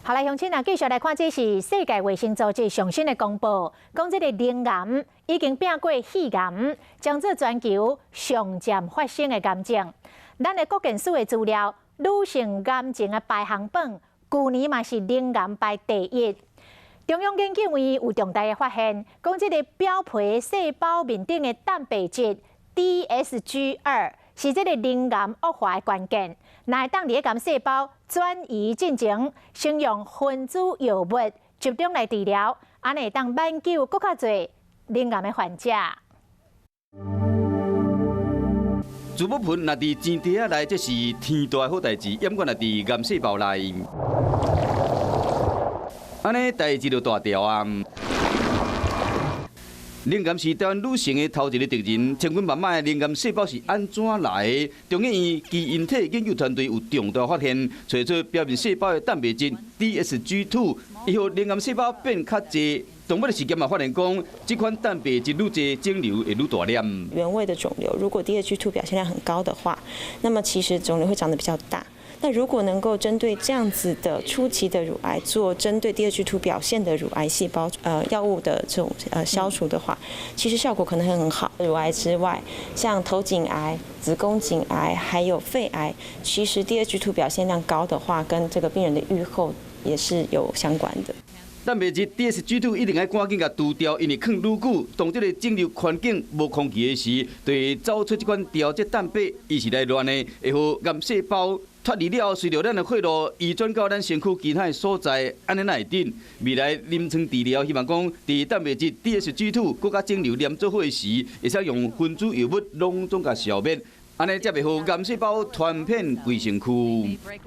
好來，鄉親啊，繼續來看，這是世界衛生組織上新的公布，講這個乳癌已經拚過肺癌，將做全球上漸發生的癌症。咱的國健署的資料，女性癌症的排行榜，舊年嘛是乳癌排第一。中央研究院有重大的發現，講這個表皮細胞面頂的蛋白質 DSG2是這個乳癌惡化的關鍵。若會當佇個癌細胞轉移進前，先用分子藥物集中來治療，按呢會當挽救閣較濟乳癌的患者。自母盆若佇臍帶仔內，這是天大的好代誌；猶閣若佇癌細胞內，按呢代誌就大條啊！乳癌是台灣女性的頭一个敵人，千軍萬馬的乳癌細胞是按怎來的？中研院基因體研究團隊有重大發現，揣出表面細胞的蛋白質 DSG2，伊予乳癌細胞變較濟。動物的實驗嘛發現講，這款蛋白質愈濟，腫瘤會愈大粒。原位的腫瘤，如果 DSG2 表現量很高的話，那麼其實腫瘤會長得比較大。那如果能夠針對這樣子的初期的乳癌做針對 DSG2 表現的乳癌細胞藥物的這種消除的話，其實效果可能會很好。乳癌之外，像頭頸癌、子宮頸癌還有肺癌，其實 DSG2 表現量高的話，跟這個病人的預後也是有相關的。蛋白質 DSG2 一定愛趕緊共除掉，因為囥愈久，當這個腫瘤環境無空氣的時，就會走出這款調節蛋白，伊是來亂的，會予癌細胞脫離了後，隨著咱的血路移轉到咱身軀其他的所在，按呢哪會準？未來臨床治療，希望講佇蛋白質 DSG2 閣佮腫瘤連做伙時，會使用分子藥物攏總共消滅，按呢才袂予癌細胞傳遍規身軀。